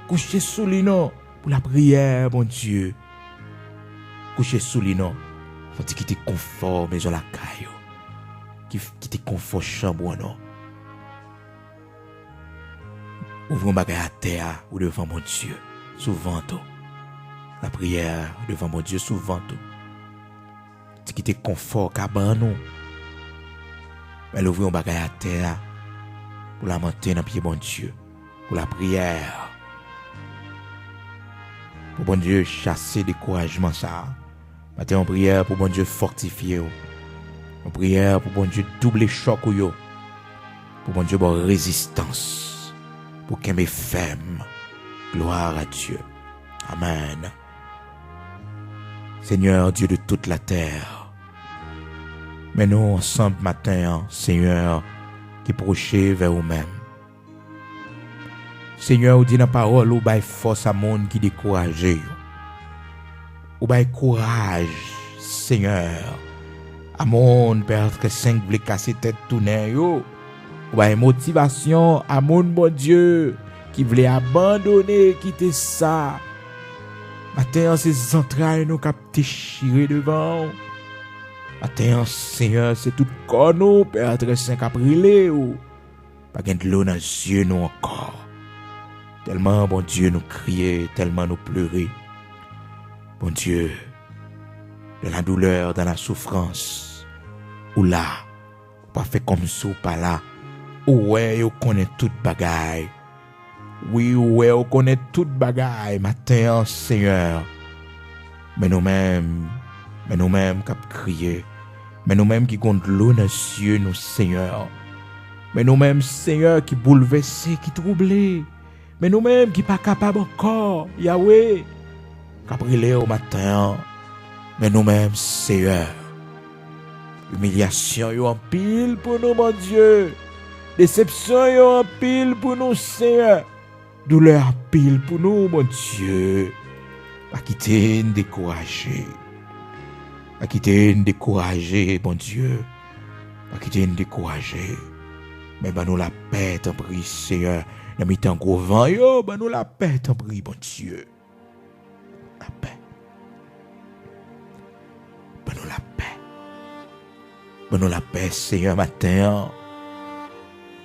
Kouche sou li non. Pou lapriyè, Bondye. Kouche sou li non. Fè w ti kite konfò mezon lakay ou. Ki, kite konfò chanm ou an non. Ouvri yon bagay atè a, ou devan Bondye, sou vant ou. Lapriyè devan Bondye, sou vant ou. Ti kite konfò kabann ou. Men l ouvri yon bagay atè a, pou l amante nan pye Bondye, pou lapriyè. Pou Bondye chase dekourajman sa a. Mete yon priyè pou Bondye fòtifye w. Yon priyè pou Bondye double chòk ou yo. Pou Bondye ba w rezistans. Pou kenbe fèm. Gloire à Dieu. Amen. Seigneur Dieu de toute la terre, men nou ansanm maten an, Seigneur, ki pwoche vè ou menm. Senyè, ou di nan pawòl ou, bay fòs a moun ki dekouraje yo. Ou bay kouraj, Senyè, a moun, Pè Trè Sen, k vle kase tèt tounen yo. Ou bay motivasyon a moun, Bondye, ki vle abandone, kite sa. Maten an, se zantray nou k ap dechire devan w. Maten an, Senyè, se tout kò nou, Pè Trè Sen, k ap rele w. Pa gen dlo nan zye nou ankò. Tèlman, Bondye, nou kriye, tèlman nou plere. Bondye, dans la douleur, dans la souffrance, ou la. Ou pa fè kòmsi w pa la. Ou wè, ou konnen tout bagay. Wi, ou wè, ou konnen tout bagay maten an, Senyè. Men nou menm, men nou menm k ap kriye. Men nou menm ki gon dlo nan zye nou, Senyè. Men nou menm, Senyè, ki boulvèse, ki twouble. Men nou menm ki pa kapab ankò, Yawe, k ap rele w maten an. Men nou menm, Seyè, imilyasyon yo anpil pou nou, Bondye. Desepsyon yo anpil pou nou, Seyè. Doulè anpil pou nou, Bondye. Pa kite n dekouraje. Pa kite n dekouraje, Bondye. Pa kite n dekouraje. Men ban nou lapè, tanpri, Seyè. Nan mitan gwo van yo, ban nou lapè, tanpri, Bondye. Lapè. Ban nou lapè. Ban nou lapè, Seyè, maten an.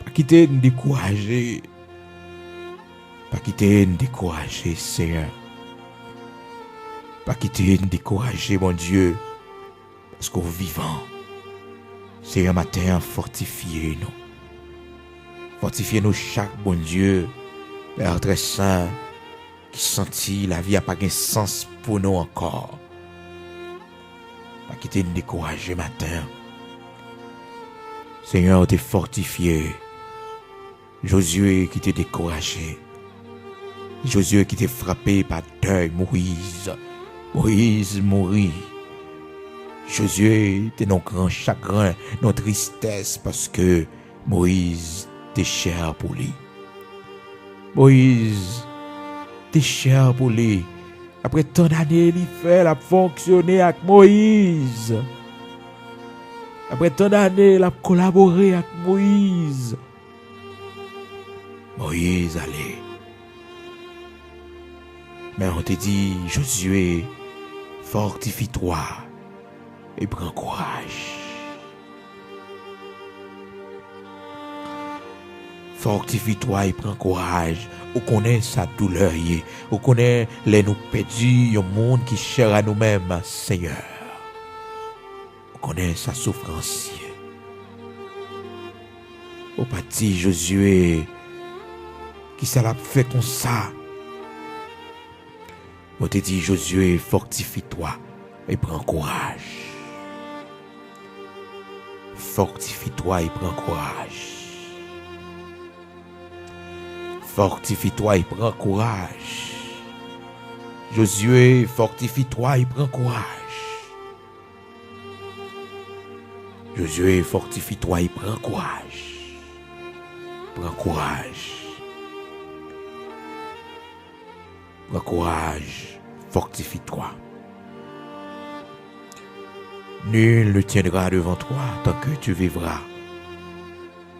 Pa kite n dekouraje. Pa kite n dekouraje, Seyè. Pa kite n dekouraje, Bondye. Paske w vivan. Seyè, maten an, fòtifye nou. Fòtifye nou chak, Bondye, Pè Trè Sen, ki santi lavi a pa gen sans pou nou ankò. Pa kite n dekouraje maten an. Seyè, ou te fòtifye Jozye ki te dekouraje. Jozye ki te frape pa dèy Moyiz. Moyiz mouri. Jozye te nan gran chagren, nan tristès, paske Moyiz te chè pou li. Moyiz te chè pou li. Apre tan dane li fè l ap fonksyone ak Moyiz. Apre tan dane l ap kolabore ak Moyiz. Moyiz ale. Men ou te di Jozye, fòtifitwa e pran kouraj. Fòtifitwa e pran kouraj. Ou konnen sa doulè ye. Ou konnen lè nou pèdi yon moun ki chè a nou menm, Seyè. Ou konnen sa soufrans ye. Ou pa di Jozye kisa l ap fè konsa. Ou te di Jozye, fòtifitwa e pran kouraj. Fòtifitwa e pran kouraj. Fòtifitwa e pran kouraj. Jozye, fòtifitwa e pran kouraj. Jozye, fòtifitwa e pran kouraj. Pran kouraj. Pran kouraj, fòtifitwa. Nul ne tiendra devant toi tant que tu vivras.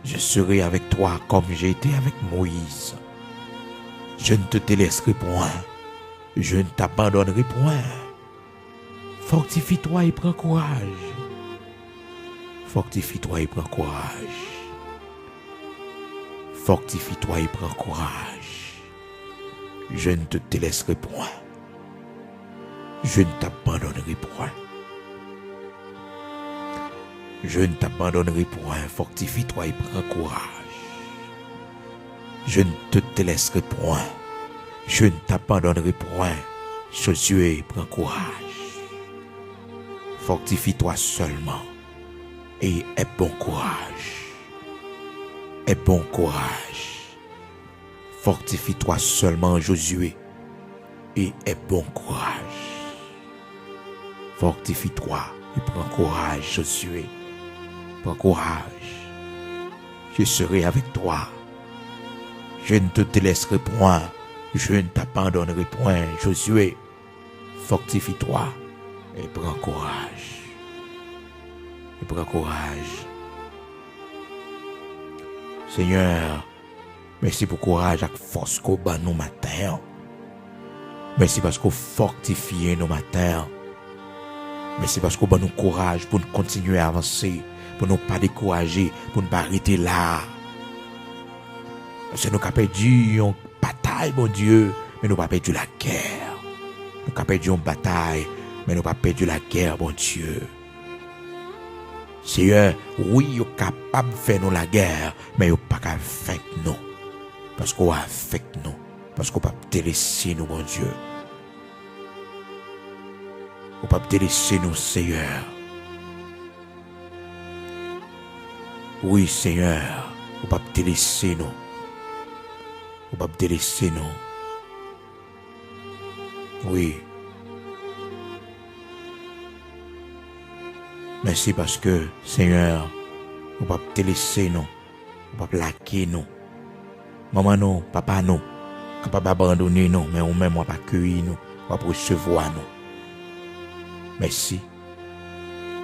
Je serai avec toi comme j'ai été avec Moïse. Je ne te délaisserai point. Je ne t'abandonnerai point. Fòtifitwa e pran kouraj. Fòtifitwa e pran kouraj. Fòtifitwa e pran kouraj. Je ne te délaisserai point. Je ne t'abandonnerai point. Je ne t'abandonnerai point. Fòtifitwa e pran kouraj. Je ne te délaisserai point. Je ne t'abandonnerai point. Jozye, pran kouraj. Fortifie-toi seulement et aie bon courage. Aie bon courage. Fortifie-toi seulement, Josué, et aie bon courage. Fortifie-toi et prends courage, Josué. Prends courage. Je serai avec toi. Je ne te délaisserai point. Je ne t'abandonnerai point, Josué. Fortifie-toi et prends courage. Et prends courage. Senyè, mèsi pou kouraj ak fòs ke w ban nou maten an. Mèsi paske w fòtifye nou maten an. Mèsi paske w ban nou kouraj pou n kontinye avanse, pou nou pa dekouraje, pou n pa rete la. Paske nou ka pèdi yon batay, Bondye, men nou pa pèdi lagè. Nou ka pèdi yon batay, men nou pa pèdi lagè, Bondye. Seyè, wi, yo kapab fè nou lagè, men yo pa ka venk nou. Paske w avèk nou. Paske w p ap delese nou, Bondye. Ou p ap delese nou, Seyè. Wi, Seyè, ou p ap delese nou. Ou p ap delese nou. Wi. Mèsi paske, Seyè, ou p ap delese nou. Ou p ap lage nou. Manman nou, papa nou, kapab abandone nou, men ou menm w ap akeyi nou, w ap resevwa nou. Mèsi,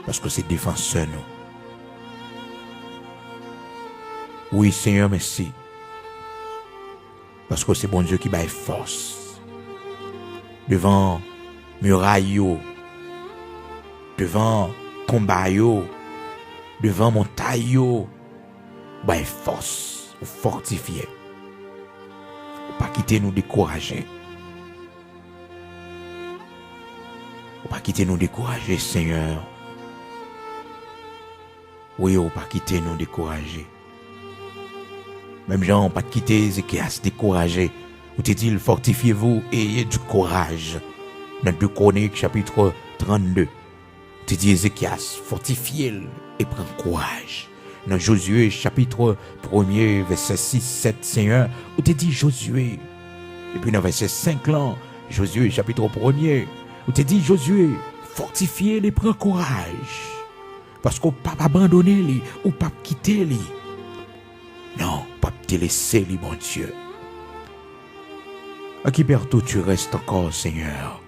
paske w se defansè nou. Wi, Seyè, mèsi, paske w se Bondye ki bay fòs. Devan miray yo, devan konba yo, devan montay yo, ou bay fòs, ou fòtifye. Ou pa kite nou dekouraje. Ou pa kite nou dekouraje, Seyè. Wi, ou pa kite nou dekouraje. Menm jan ou pa t kite Ezekyas dekouraje, ou te di l, fortifiez-vous et ayez du courage. Nan de Kwonik, chapit trannde. Ou te di Ezekyas, fòtifye l e pran kouraj. Nan Jozye, chapit premye, vèsè sis, sèt, Seyè, ou te di Jozye. Epi nan vèsè senk lan, Jozye, chapit premye, ou te di Jozye, fòtifye l e pran kouraj. Paske w p ap abandone li, ou p ap kite li. Non, ou p ap delese li, Bondye. À qui perto tu restes encore, Seigneur?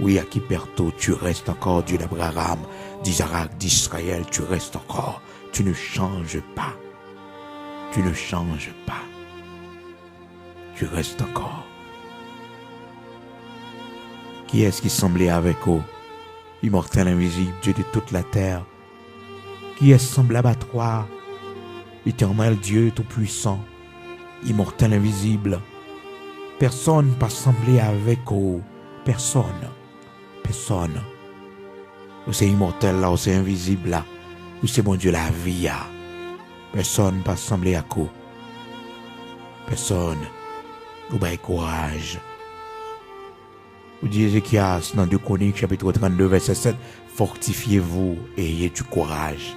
Oui, à qui perto tu restes encore, Dieu d'Abraham, d'Isaac, d'Israël, tu restes encore. Tu ne changes pas. Tu ne changes pas. Tu restes encore. Kiyès ki sanble avèk ou, Imòtèl envizib, Dieu de toute la terre? Kiyès sanblab a twa, Etènèl Dye Toupuisan, Imòtèl envizib? Pèsòn pa sanble avèk ou. Pèsòn. Pèsòn. Ou se imòtèl la, ou se envizib la, ou se Bondye lavi a. Pèsòn pa sanble ak ou. Pèsòn. Ou bay kouraj. Ou di Ezekyas nan de Kwonik, chapit trannde, vèsè sèt, fortifiez-vous et ayez du courage.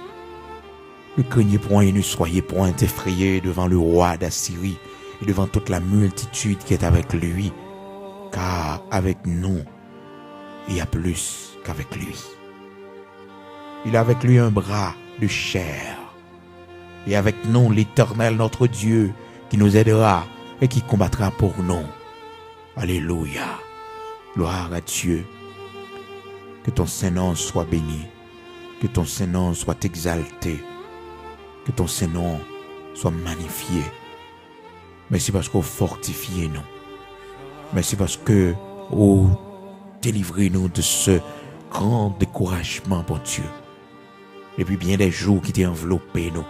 Ne craignez point et ne soyez point effrayés devant le roi d'Assyrie et devant toute la multitude qui est avec lui, car avec nous, il y a plus qu'avec lui. Il a avec lui un bras de chair. Et avec nous, l'Éternel notre Dieu, qui nous aidera et qui combattra pour nous. Alléluia. Gloire à Dieu. Que ton Saint-Nom soit béni. Que ton Saint-Nom soit exalté. Que ton Saint-Nom soit magnifié. Mèsi paske w fòtifye nou. Mèsi paske w delivre nou de ce grand découragement, Bondye. Depi byen dè jou ki te anvlope nou.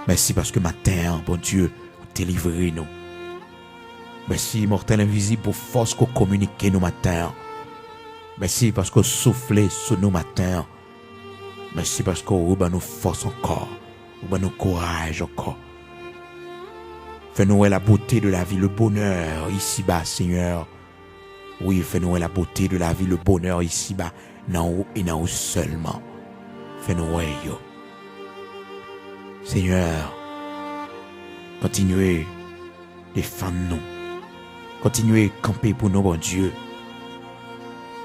Mèsi paske maten an, Bondye, ou delivre nou. Mèsi, Imòtèl envizib, pou fòs ke w kominike nou maten an. Mèsi paske w soufle sou nou maten an. Mèsi paske w reban nou fòs ankò. Ou ban nou kouraj ankò. Fè nou wè la beauté de la vie, le bonheur ici-bas, Seigneur. Wi, fè nou wè la beauté de la vie, le bonheur ici-bas, nan ou e nan ou sèlman. Fè nou wè yo. Seigneur, kontinye defann nou. Kontinye kanpe pou nou, Bondye.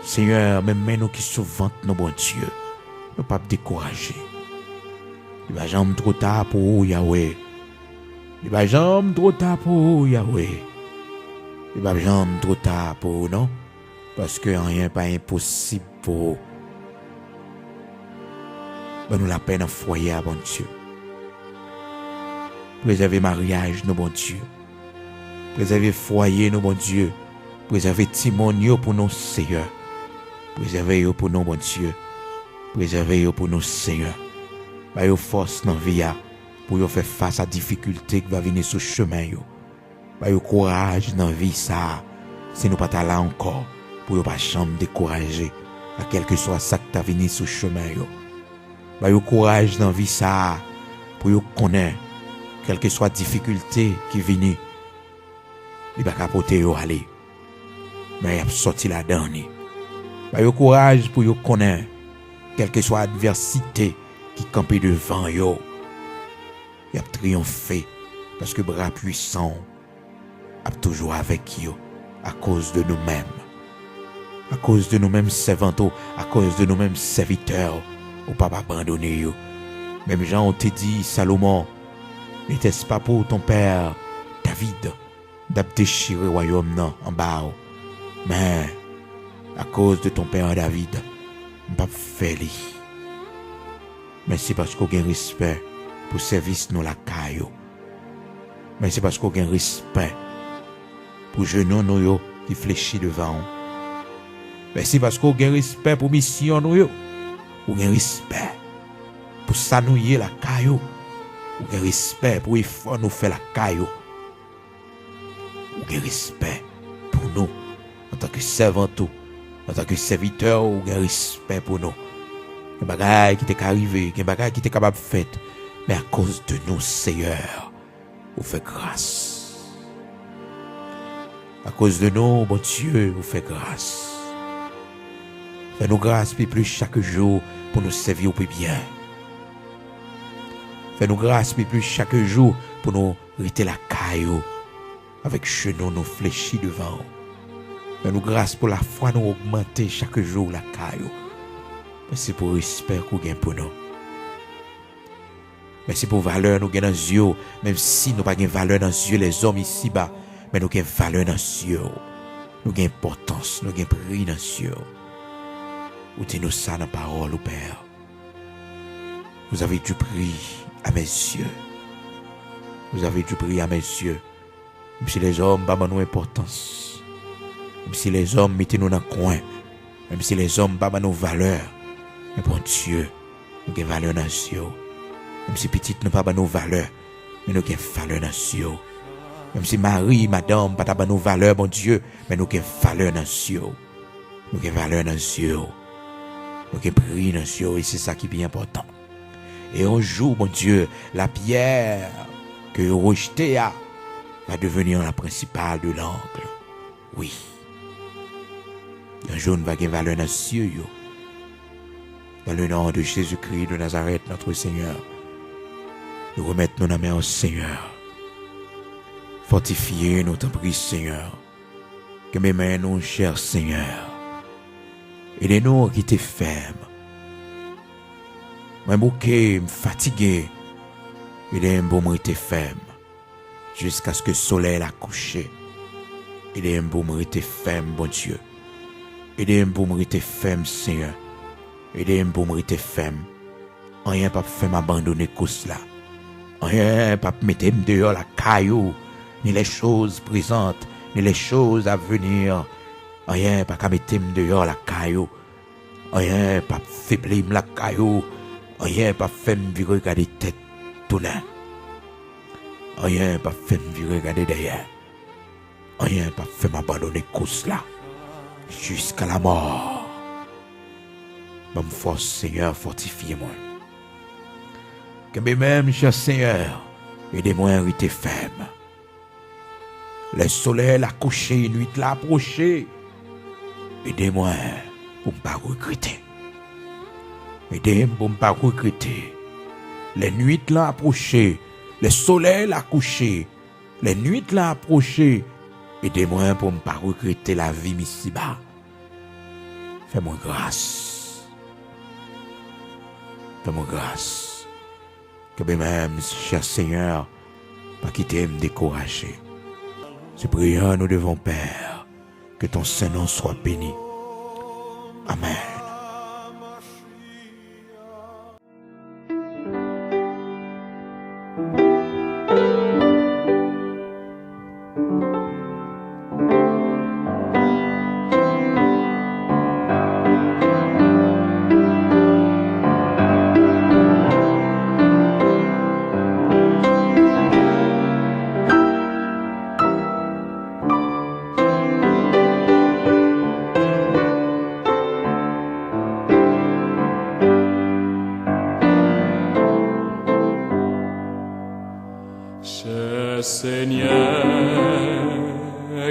Seyè, men men nou ki sou vant nou, Bondye. Nou p ap dekouraje. Li pa janm twò ta pou ou, Yawe. Li pa janm twò ta pou ou, Yawe. Li pa janm twò ta pou ou, non. Paske anyen pa enposib pou ou. Ban nou lapè nan fwaye a, Bondye. Prezève maryaj nou, Bondye. Prezève fwaye nou, Bondye. Prezève timoun yo pou nou, Seyè. Prezève yo pou nou, Bondye. Prezève yo pou nou, Seyè. Ba yo fòs nan vi a pou yo fè fas a difikilte ki va vini sou chemen yo. Ba yo kouraj nan vi sa a. Si nou pa ta la ankò, pou yo pa janm dekouraje a kèlkeswa sa k ta vini sou chemen yo. Ba yo kouraj nan vi sa a pou yo konnen, kèlkeswa difikilte ki vini, li pa ka pote yo ale, men y ap sòti ladan li. Ba yo kouraj pou yo konnen, kèlkeswa advèsite ki kanpe devan yo, y ap triyonfe, paske bra pwisan w ap toujou avèk yo akoz de nou menm. Akoz de nou menm sèvant ou, akoz de nou menm sèvitè ou, ou p ap abandone yo. Menm jan ou te di Salomon, n'était-ce pas pour ton père David, m t ap dechire wayòm nan anba w. Men, akoz de ton père David, m p ap fè li. Mèsi paske w gen respè pou sèvis nou lakay ou. Mèsi paske w gen respè pou jenou nou yo ki flechi devan w. Mèsi paske w gen respè pou misyon nou yo. Ou gen respè pou sa nou ye lakay ou. Ou gen respè pou efò nou fè lakay ou. Ou gen respè pou nou. Antanke sèvant ou, antanke sèvitè ou, ou gen respè pou nou. Gen bagay ki te ka rive, gen bagay ki te kapab fèt, men akoz de nou, Seyè, ou fè gras. Akoz de nou, Bondye, ou fè gras. Fè nou gras pi plis chak jou pou nou sèvi w pi byen. Fè nou gras pi plis chak jou pou nou rete lakay ou, avèk jenou nou flechi devan w. Fè nou gras pou lafwa nou ogmante chak jou lakay ou. Mèsi pou respè ke w gen pou nou. Mèsi pou valè nou gen nan zye w, menm si nou pa gen valè nan zye lèzòm isiba, men nou gen valè nan zye w. Nou gen enpòtans, nou gen pri nan zye w. Ou di nou sa nan pawòl ou, Pè. Vous avez du prix à mes yeux. Vous avez du prix à mes yeux. Menm si lèzòm pa ban nou enpòtans, menm si lèzòm mete nou nan kwen, menm si lèzòm pa ban nou valè, men Bondye, nou gen valè nan zye w. Menm si pitit nou pa ban nou valè, men nou gen valè nan zye w. Menm si mari, madanm pa ta ban nou valè, Bondye, men nou gen valè nan zye w. Nou gen valè nan zye w. Nou gen pri nan zye w, e se sa ki pi enpòtan. E yon jou, Bondye, la pierre ke yo rejte a va devenir la principale de l'angle. Wi. Yon jou, nou va gen valè nan zye yo. Dans le nom de Jésus-Christ de Nazareth, notre Seigneur, nou remèt nou nan men w, Seigneur. Fòtifye nou, tanpri, Seigneur. Kenbe men nou, chè Seyè. Ede nou rete fèm. Mwen bouke, m fatige. Ede m pou m rete fèm. Jiskaske solèy la kouche. Ede m pou m rete fèm, Bondye. Ede m pou m rete fèm, Seyè. Ede m pou m rete fèm. Anyen p ap fè m abandone kous la. Anyen p ap mete m deyò lakay ou, ni les choses présentes, ni les choses à venir. Anyen pa ka mete m deyò lakay ou. Anyen p ap febli m lakay ou. Anyen p ap fè m vire gade tèt tounen. Anyen p ap fè m vire gade dèyè. Anyen p ap fè m abandone kous la. Jiska lamò. Ban m fòs, Seyè, fòtifye mwen. Kenbe men m, chè Seyè, ede mwen rete fèm. Lè solèy la kouche, nwit la apwoche, ede mwen pou m pa regrete. Ede m pou m pa regrete. Lè nwit la apwoche, lè solèy la kouche, lè nwit la apwoche, ede mwen pou m pa regrete lavi m isiba. Fè mwen gras. Fè mwen gras. Kenbe men m, chè Seyè, pa kite m dekouraje. Se priyè nou devan w, Pè. Que ton Saint Nom soit béni. Amen. Senyè,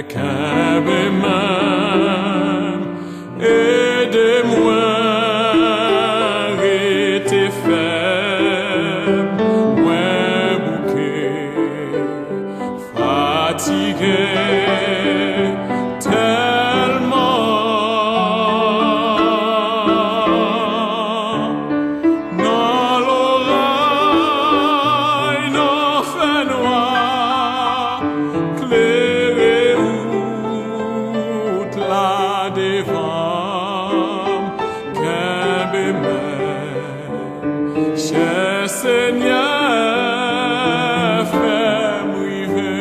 kenbe men m, ede mwen rete fèm, mwen bouke, fatige tèlman. Nan loray, nan fènwa, klere wout la devan m, kenbe men m, chè Senyè, fè m rive.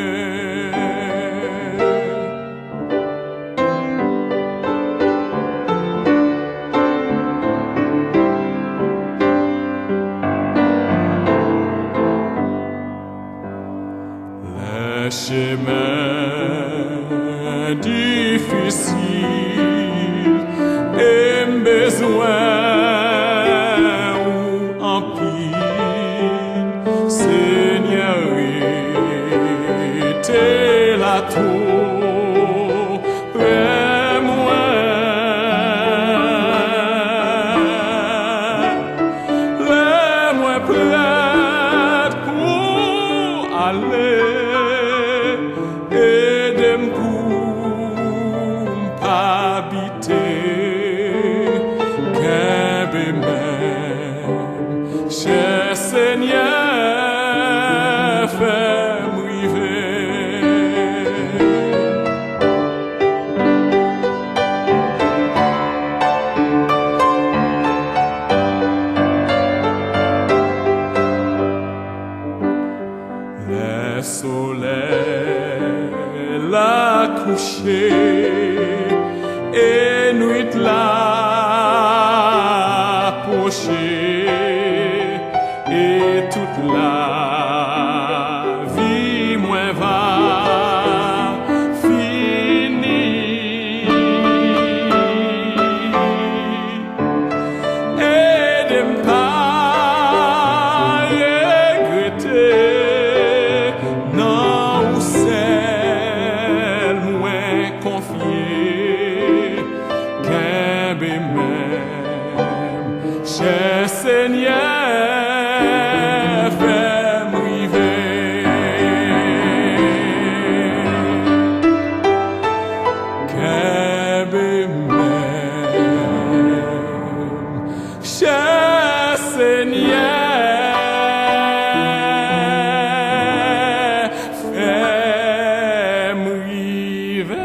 Lè chemen difisil e m bezwen ou anpil, Senyè, rete la tou prè mwen. Lè mwen prèt pou ale, ede m pou m pa bite, kenbe men m, chè Senyè, fè m rive. Lè solèy la kouche e nwit la pwoche, e tout lavi mwen va fini. Ede m pa regrete, nan ou sèl mwen konfye. Kenbe men m, chè Senyè, fè m rive. Kenbe men m, chè Senyè, fè m rive.